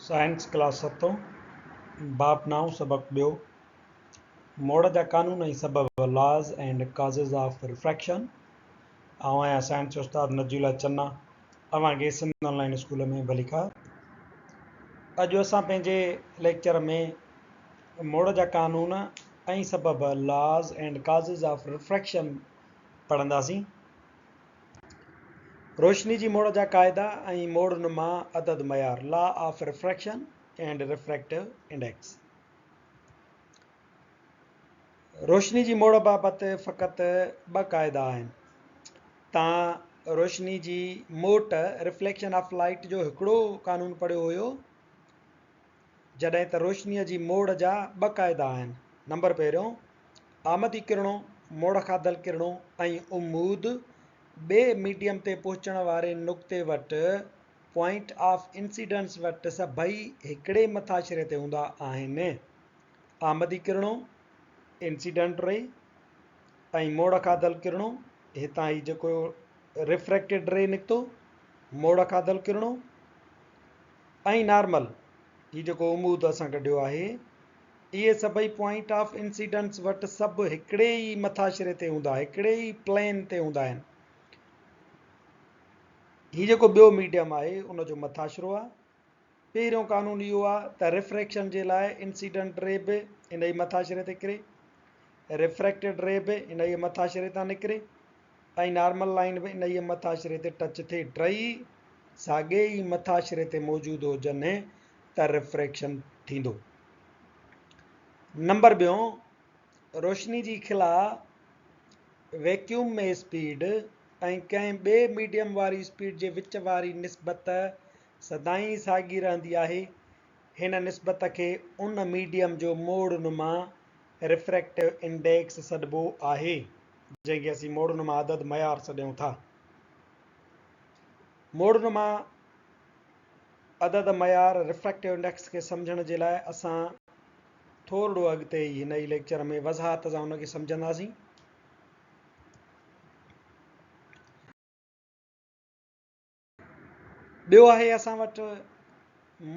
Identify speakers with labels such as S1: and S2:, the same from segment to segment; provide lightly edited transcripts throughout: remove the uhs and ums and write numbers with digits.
S1: Science class ستون، باب نائون سبق ٻيو، موڙ جا قانون ۽ سبب، Laws and Causes of Refraction، آئون آهيان سائنس جو استاد نجي الله چنا، اوهان کي سنڌ آن لائين اسڪول ۾ ڀليڪار. اڄ اسان پنهنجي ليڪچر ۾ موڙ جا قانون ۽ سبب، Laws and Causes of Refraction، پڙهنداسين. روشني جي موڙ جا قاعدا ۽ موڙ نما عدد معيار، Law of Refraction and Refractive Index. روشني جي موڙ بابت فقط ٻه قاعدا آهن. تان روشني جي موٽ، Reflection of Light، جو هڪڙو قانون پڙهيو هيو، جڏهن ته روشنيء جي موڙ جا ٻه قاعدا آهن. نمبر پهريون، آمدي ڪرڻو، موڙ کاڌل ڪرڻو ۽ عمود ٻئي ميڊيم تي پهچڻ واري نقطي وٽ، Point of Incidence، وٽ سڀئي هڪڙي مٿاڇري تي هوندا آهن. آمدي ڪرڻو، Incident Ray، ۽ موڙ کاڌل ڪرڻو، هتان هي جيڪو Refracted Ray نڪتو، موڙ کاڌل ڪرڻو ۽ نارمل هي جيڪو عمود اسان ڪڍيو آهي، اهي سڀئي پوائنٽ آف انسيڊنس وٽ سڀ هڪڙي ئي مٿاڇري تي هوندا، هڪڙي ئي پلين تي هوندا آهن. هي جيڪو ٻيو ميڊيم آهي ان جو مٿاڇرو آهي. پهريون قانون اهو آهي ته ريفريڪشن جي لاء انسيڊنٽ ري به ان ئي مٿاڇري تي ڪري، ريفريڪٽيڊ ري به ان ئي مٿاڇري تان نڪري ۽ نارمل لائين به ان ئي مٿاڇري تي ٽچ ٿئي. ٽئي ساڳئي ئي مٿاڇري تي موجود هجن ته ريفريڪشن ٿيندو. نمبر ٻيون، روشني جي خلا، ويڪيوم ۾ اسپيڊ ۽ ڪنهن ٻئي ميڊيم واري اسپيڊ جي وچ واري نسبت سدائين ساڳي رهندي آهي. هن نسبت کي ان ميڊيم جو موڙ نما ريفريڪٽو انڊيڪس سڏبو آهي، جنهن کي اسين موڙ نما عدد معيار سڏيون ٿا. موڙ نما عدد معيار Refractive Index کي سمجهڻ جي لاء اسان ٿورڙو اڳتي ئي هن ئي ليڪچر ۾ وضاحت سان ان کي سمجهنداسين. ٻيو آهي اسان وٽ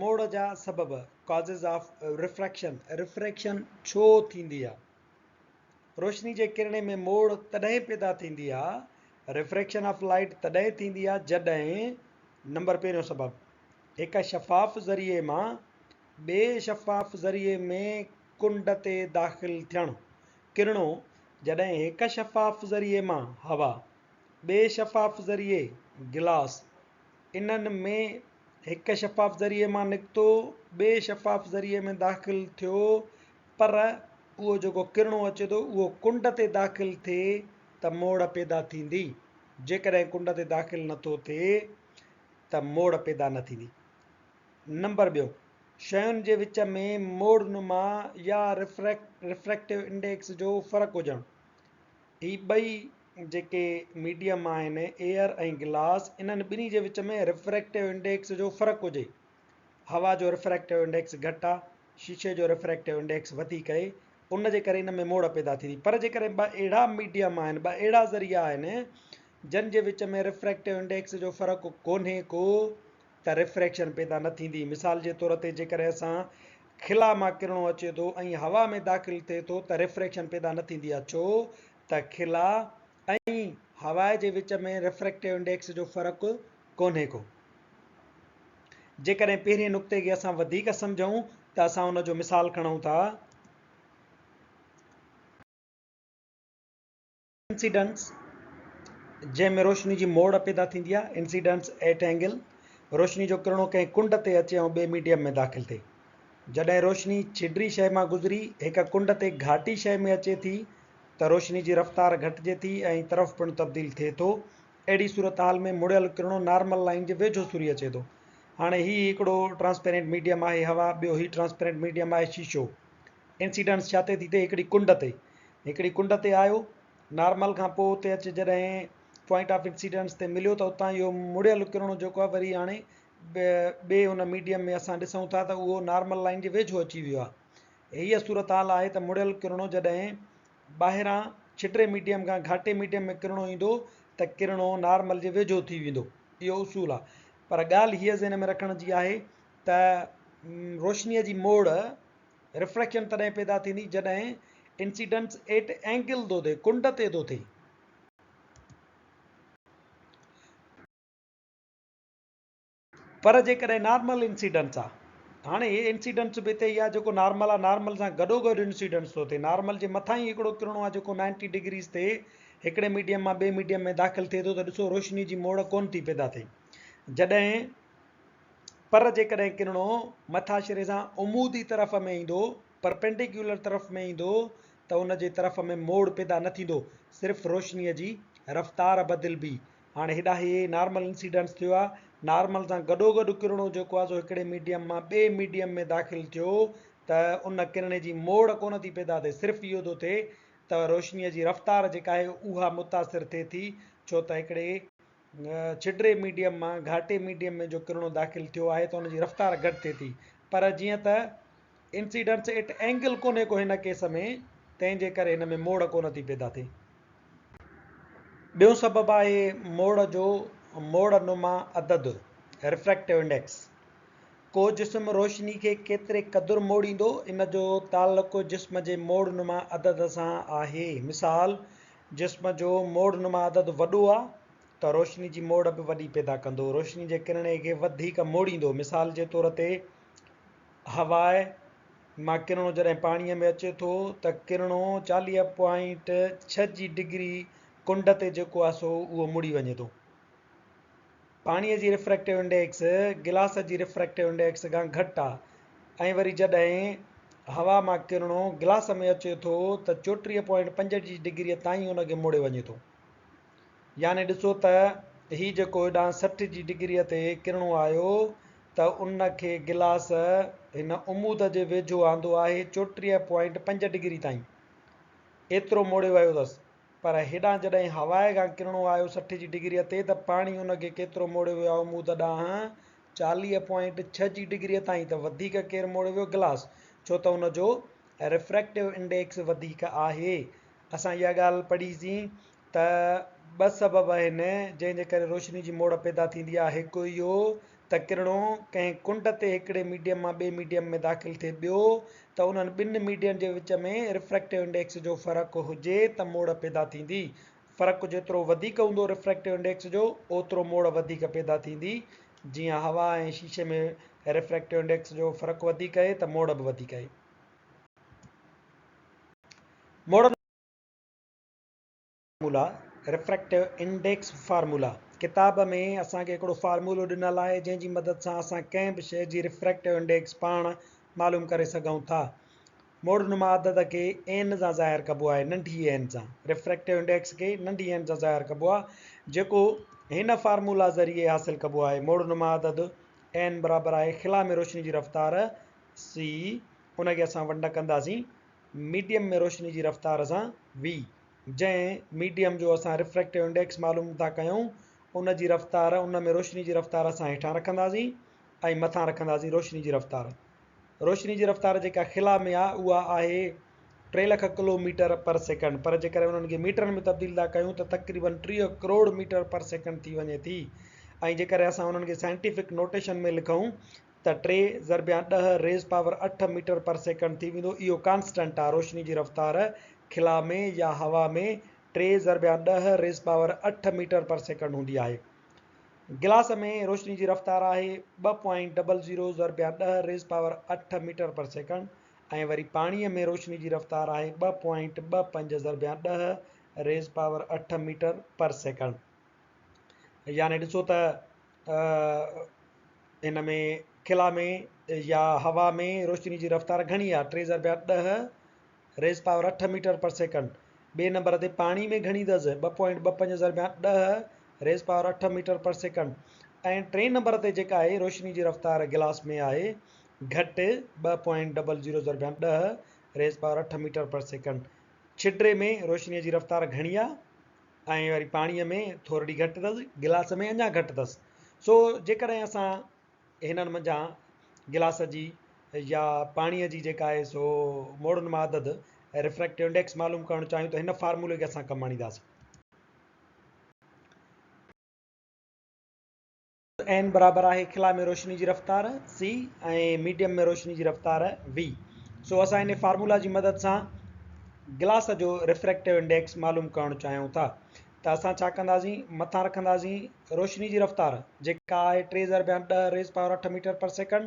S1: موڙ جا سبب Causes of Refraction، Refraction ڇو ٿيندي آ؟ روشني جي ڪرڻي ۾ موڙ تڏهن پيدا ٿيندي آ، Refraction of Light تڏهن ٿيندي آ جڏهن نمبر پهريون سبب، هڪ شفاف ذريعي مان ٻئي شفاف ذريعي ۾ ڪنڊ تي داخل ٿيڻ. ڪرڻو، جڏهن هڪ شفاف ذريعي مان، هوا، ٻئي شفاف ذريعي، گلاس، انهن ۾ هڪ شفاف ذريعي مان نڪتو ٻئي شفاف ذريعي ۾ داخل ٿيو پر اهو جيڪو ڪرڻو اچي ٿو اهو ڪنڊ تي داخل ٿئي ته موڙ پيدا ٿيندي. جيڪڏهن ڪنڊ تي داخل نه ٿو ٿئي ته موڙ پيدا نه ٿيندي. نمبر ٻيو، شين جي وچ ۾ موڙ نما يا ريفريڪٽو انڊيڪس جو فرق هجڻ. هي ٻئي جيڪي ميڊيم آهن ايئر ۽ گلاس انهن ٻنهي جي وچ ۾ ريفريڪٽو انڊيڪس جو فرق هجي. هوا جو ريفريڪٽو انڊيڪس گهٽ آ، شيشي جو ريفريڪٽو انڊيڪس وڌيڪ اهي، ان جي ڪري ان ۾ موڙ پيدا ٿيندي پر جيڪڏهن ٻه اهڙا ميڊيم آهن، ٻه اهڙا ذريعا آهن جن جي وچ ۾ ريفريڪٽو انڊيڪس جو فرق ڪونهي ڪو ته ريفريڪشن پيدا نه ٿيندي. مثال جي طور تي جيڪڏهن اسان خلا مان ڪرڻو اچي ٿو ۽ هوا ۾ داخل ٿئي ٿو ته ريفريڪشن پيدا نه ٿيندي آهي ڇو ته خلا ۽ هوا جي وچ ۾ ريفريڪٽو انڊيڪس جو فرق ڪونهي ڪو. جيڪڏهن پهرين نقطي کي اسان وڌيڪ سمجهون ته اسان ان جو مثال کڻون ٿا. انسيڊنس، جنهن ۾ روشني جي موڙ پيدا ٿيندي آهي، انسيڊنس ايٽ اينگل، روشني جو ڪرڻو ڪنهن ڪنڊ تي اچي ۽ ٻئي ميڊيم ۾ داخل ٿئي. جڏهن روشني ڇڊري شيء مان گذري هڪ ڪنڊ تي گهاٽي شيء ۾ اچي ٿي ته روشني جي رفتار گهٽجي ٿي ۽ طرف پڻ تبديل ٿئي ٿو. اهڙي صورتحال ۾ مڙيل ڪرڻو نارمل لائين جي ويجهو سري اچي ٿو. هاڻي هي هڪڙو ٽرانسپيرنٽ ميڊيم آهي هوا، ٻيو هي ٽرانسپيرنٽ ميڊيم آهي شيشو. انسيڊنس ڇا تي ٿي ٿئي؟ هڪڙي ڪنڊ تي. هڪڙي ڪنڊ تي آيو، نارمل کان پوء اتي اچي جڏهن پوائنٽ آف انسيڊنس تي مليو ته اتان اهو مڙيل ڪرڻو جيڪو آهي وري هاڻي ٻئي ان ميڊيم ۾ اسان ڏسون ٿا ته اهو نارمل لائين جي ويجهو اچي ويو آهي. هيء صورتحال آهي ته مڙيل ڪرڻو جڏهن ٻاهران ڇٽري ميڊيم کان گهاٽي ميڊيم ۾ ڪرڻو ايندو ته ڪرڻو نارمل جي ويجهو ٿي ويندو. اهو اصول آهي. پر ڳالهه هيء ذهن ۾ رکڻ جي آهي ته روشنيء جي موڙ، Refraction، تڏهن پيدا ٿيندي جڏهن انسيڊنس ايٽ اينگل ٿو ٿئي، ڪنڊ تي ٿو ٿئي. پر جيڪڏهن نارمل انسيڊنس آ. هاڻي هي انسيڊنس به هتي ئي آ جيڪو نارمل آ، نارمل سان گڏوگڏ انسيڊنس ٿو ٿئي. نارمل جي مٿان ئي هڪڙو ڪرڻو آ جيڪو نائنٽي ڊگريز تي هڪڙي ميڊيم مان ٻئي ميڊيم ۾ داخل ٿئي ٿو ته ڏسو روشني جي موڙ ڪونه ٿي پيدا ٿئي. جڏهن پر جيڪڏهن ڪرڻو مٿاڇري سان عمودي طرف ۾ ايندو، Perpendicular طرف ۾ ايندو، ته ان جي طرف ۾ موڙ پيدا نه ٿيندو، صرف روشنيء جي رفتار بدلبي. هاڻي هيڏانهن هي نارمل انسيڊنس ٿيو آهي، نارمل سان گڏوگڏ ڪرڻو جيڪو آهي سو هڪڙي ميڊيم مان ٻئي ميڊيم ۾ داخل ٿيو ته ان ڪرڻي جي موڙ ڪونه ٿي پيدا ٿئي، صرف اهو ٿو ٿئي ته روشنيء جي رفتار جيڪا آهي اها متاثر ٿئي ٿي، ڇو ته هڪڙي ڇڊري ميڊيم مان گهاٽي ميڊيم ۾ جو ڪرڻو داخل ٿيو آهي ته ان جي رفتار گهٽ ٿئي ٿي، پر جيئن ته انسيڊنس ايٽ اينگل ڪونهي ڪو هن ڪيس ۾ تنهن جي ڪري هن ۾ موڙ ڪونه ٿي پيدا ٿئي. ٻيون سبب آهي موڙ جو موڙ نما عدد، Refractive Index. ڪو جسم روشني کي ڪيتري قدر موڙيندو ان جو تعلق جسم جي موڙ نما عدد سان آهي. مثال، جسم جو موڙ نما عدد وڏو آ ته روشني جي موڙ به وڏي پيدا ڪندو، روشني جي ڪرڻي کي وڌيڪ موڙيندو. مثال جي طور تي هواء مان ڪرڻو جڏهن پاڻيء ۾ اچي ٿو ته ڪرڻو 40 پوائنٽ ڇهه جي ڊگري ڪنڊ تي جيڪو آهي سو اهو مڙي وڃي ٿو. پاڻيء جي ريفريڪٽو انڊيڪس گلاس جي ريفريڪٽو انڊيڪس کان گهٽ آهي ۽ وري جڏهن هوا مان ڪرڻو گلاس ۾ اچي ٿو ته 34 پوائنٽ پنج جي ڊگريء تائين ان کي موڙي وڃي ٿو. يعني ڏسو ته هي جيڪو هيڏانهن 60 جي ڊگريء تي ڪرڻو آيو ته ان کي گلاس هن عمود جي ويجهو آندو آهي 34 پوائنٽ پنج ڊگري تائين ايترو موڙي ويو اٿس پر هيڏانهن جڏهن هواء کان ڪرڻو آيو 60 جي ڊگريء تي ته پاڻي ان کي ڪيترو موڙي ويو آهي عمود ڏانهن 40 پوائنٽ ڇهه جي ڊگريء تائين ته وڌيڪ ڪير موڙي ويو گلاس ڇو ته ان جو ريفريڪٽو انڊيڪس وڌيڪ آهي. اسان اها ڳالهه پڙهي سين ته ٻه سبب آهن جنهن جي ڪري روشني جي موڙ پيدا ٿيندي آهي هڪ اهو ته ڪرڻو ڪنهن ڪنڊ تي هڪڙي ميڊيم مان ٻئي ميڊيم ۾ داخل ٿئي ٻيو ته انهن ٻن ميڊين جي وچ ۾ ريفريڪٽو انڊيڪس جو فرق هجي ته موڙ پيدا ٿيندي فرق جيترو وڌيڪ هوندو ريفريڪٽو انڊيڪس جو اوترو موڙ وڌيڪ پيدا ٿيندي جيئن هوا ۽ شيشي ۾ ريفريڪٽو انڊيڪس جو فرق وڌيڪ آهي ته موڙ به وڌيڪ آهي. موڙ فارمولا، Refractive Index Formula، ڪتاب ۾ اسان کي هڪڙو فارمولو ڏنل آهي جنهن جي مدد سان اسان ڪنهن به شيء جي ريفريڪٽو انڊيڪس پاڻ معلوم ڪري سگهون ٿا. موڙ نما عدد کي اين سان ظاهر ڪبو آهي، ننڍي اين سان. ريفريڪٽو انڊيڪس کي ننڍي اين سان ظاهر ڪبو آهي جيڪو هن فارمولا ذريعي حاصل ڪبو آهي. موڙ نما عدد اين برابر آهي خلا ۾ روشني جي رفتار سي ان کي اسان ونڊ ڪنداسين ميڊيم ۾ روشني جي رفتار سان وي جنهن ميڊيم جو اسان ريفريڪٽو انڊيڪس معلوم ٿا ڪيون ان جي رفتار ان ۾ روشني جي رفتار اسان هيٺان رکنداسين ۽ مٿان رکنداسين روشني جي رفتار روشني جي رفتار جيڪا خلا ۾ آهي اها آهي 3 lakh kilometre per second پر جيڪڏهن انهن کي ميٽرن ۾ تبديل ٿا ڪيون ته تقريبن 30 ڪروڙ ميٽر پر سيڪنڊ ٿي وڃي ٿي ۽ جيڪڏهن اسان انهن کي سائنٽيفڪ نوٽيشن ۾ لکون ته ٽي ضربيان 10 raise power 8 metre per second ٿي ويندو، اهو ڪانسٽنٽ آهي، روشني جي رفتار خلا ۾ يا هوا ۾ ٽي ضربيان 10 raise power 8 metre per second هوندي آهي. گلاس ۾ روشني جي رفتار آهي ٻه پوائنٽ ڊبل زيرو ضربيان 10 raise power 8 metre per second ۽ وري پاڻيء ۾ روشني جي رفتار آهي ٻه پوائنٽ ٻه پنج ضربيان 10 raise power 8 metre per second. يعني ڏسو ته هن ۾ خلا ۾ يا هوا ۾ روشني جي رفتار گهڻي آهي ٽي ضرب 10 raise power 8 metre per second ٻئي نمبر تي پاڻي ۾ گهڻي اٿس ٻه پوائنٽ ٻه پنج ضرب 10 raise power 8 metre per second ۽ ٽئين نمبر تي جيڪا آهي روشني جي رفتار گلاس ۾ آهي گهٽ ٻه پوائنٽ ڊبل زيرو ضرب 10 raise power 8 metre per second ڇڊري ۾ روشني جي رفتار گهڻي آهي ۽ وري پاڻيء ۾ ٿورڙي گهٽ اٿس، گلاس ۾ اڃا گهٽ اٿس. سو جيڪڏهن اسان هنن منجهان گلاس جي يا پاڻيء جي جيڪا آهي سو موڙن مان عدد ريفريڪٽو انڊيڪس معلوم ڪرڻ چاهيون ته هن فارمولي کي اسان ڪم آڻينداسين. N برابر آهي خلا ۾ روشني جي رفتار C ۽ medium ۾ روشني جي رفتار V. سو اسان ان فارمولا جي مدد سان گلاس جو ريفريڪٽو انڊيڪس معلوم ڪرڻ چاهيون ٿا ته اسان ڇا ڪنداسين مٿان رکنداسين روشني جي رفتار جيڪا آهي ٽي ضرب 10 raise power 8 metre per second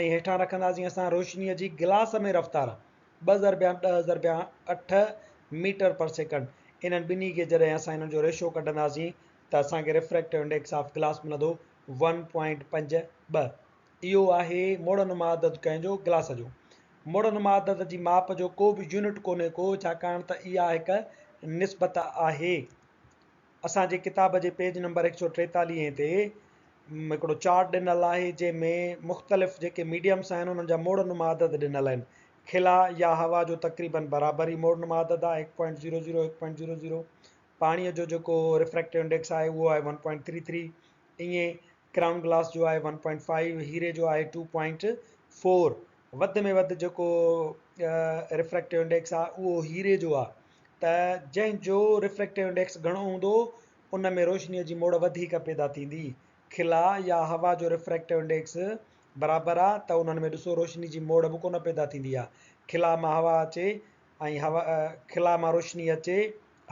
S1: ۽ هيٺان رکنداسين اسان روشني جي گلاس ۾ رفتار ٻه ضرب 10 ضرب 8 ميٽر پر سيڪنڊ. انهن ٻنهي کي جڏهن اسان انهن جو ريشو ڪڍنداسين ته اسان کي ريفريڪٽو انڊيڪس آف گلاس ملندو ون پوائنٽ 52. اهو آهي موڙ نما عدد ڪنهن جو؟ گلاس جو. موڙ نما عدد جي ماپ جو ڪو به يونٽ ڪونهي ڪو ڇاڪاڻ ته اها هڪ نسبت آهي. اسان جي ڪتاب جي پيج نمبر 143 تي هڪڙو چارٽ ڏنل آهي جنهن ۾ مختلف جيڪي ميڊيمس آهن انهن جا موڙ نما عدد ڏنل آهن. خلا يا هوا جو تقريبن برابر ئي موڙ نما عدد آهي هڪ پوائنٽ زيرو زيرو، هڪ پوائنٽ زيرو زيرو. پاڻيء جو جيڪو ريفريڪٽو انڊيڪس آهي اهو آهي ون پوائنٽ ٿري ٿري، ائين ڪرائون گلاس جو آهي ون پوائنٽ فائيو، هيري جو آهي ٽو پوائنٽ فور. وڌ ۾ وڌ جيڪو ريفريڪٽو انڊيڪس آهي اهو هيري جو آهي ته جنهن جو ريفريڪٽو انڊيڪس گهڻو هوندو ان ۾ روشنيء جي موڙ وڌيڪ پيدا ٿيندي. خلا يا هوا جو ريفريڪٽو انڊيڪس برابر آهي ته انهن ۾ ڏسو روشني جي موڙ به ڪونه پيدا ٿيندي آهي. خلا مان هوا اچي ۽ هوا خلا مان روشني اچي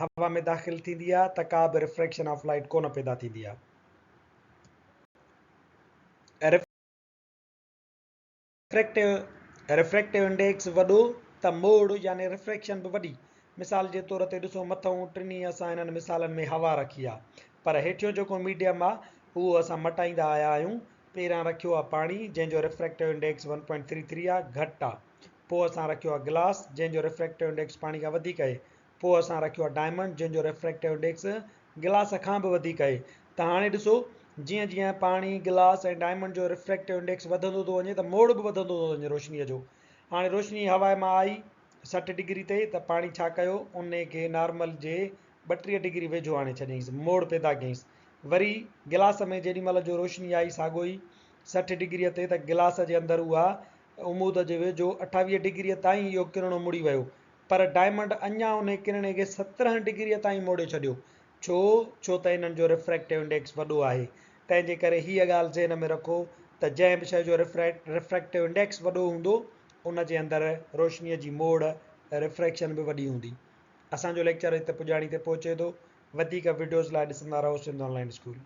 S1: هوا ۾ داخل ٿيندي آهي ته ڪا به ريفريڪشن آف لائيٽ ڪونه پيدا ٿيندي آهي. ريفريڪٽو انڊيڪس وڏو ته موڙ يعني ريفريڪشن به وڏي. مثال جي طور تي ڏسو مٿئون ٽنهي اسان انهن مثالن ۾ هوا رکي آهي پر هيٺيون جيڪو ميڊيم آهي اهو اسان مٽائيندا آيا آهيون. پهريان رکيو آهي پاڻي جنهن جو ريفريڪٽو انڊيڪس 1.33 آهي گهٽ آهي. پوء اسان رکيو آهي گلاس جنهن جو ريفريڪٽو انڊيڪس پاڻي کان وڌيڪ آهي. پوء اسان رکيو آهي ڊائمنڊ جنهن جو ريفريڪٽو انڊيڪس گلاس کان به وڌيڪ آهي ته هاڻي ڏسو جيئن جيئن پاڻي، گلاس ۽ ڊائمنڊ جو ريفريڪٽو انڊيڪس وڌندو ٿو وڃي ته موڙ به وڌندو ٿو وڃي روشنيء جو. هاڻي روشني هوا مان آئي 60 ڊگري تي ته پاڻي ڇا ڪيو انهي کي نارمل جي 32 ڊگري ويجهو آڻي ڇڏيائينس موڙ پيدا ڪيائينس. وري گلاس ۾ جيڏي مهل جو روشني آئي ساڳو ئي 60 ڊگري تي ته گلاس جي اندر اها عمود جي ويجهو 28 ڊگريء تائين اهو ڪرڻو مڙي ويو، پر ڊائمنڊ اڃا انهي ڪرڻي کي 17 ڊگريء تائين موڙي ڇڏيو. ڇو؟ ڇو ته انهن جو ريفريڪٽو انڊيڪس وڏو آهي. تنهن جي ڪري هيء ڳالهه ذهن ۾ رکو ته جنهن به شيء جو ريفريڪٽو انڊيڪس وڏو هوندو، ان جي اندر روشنيء جي موڙ، Refraction، به وڏي هوندي. اسان جو ليڪچر هت پڄاڻي تي پهچي ٿو. وڌيڪ وڊيوز لاء ڏسندا رهو سنڌ آن لائين اسڪول.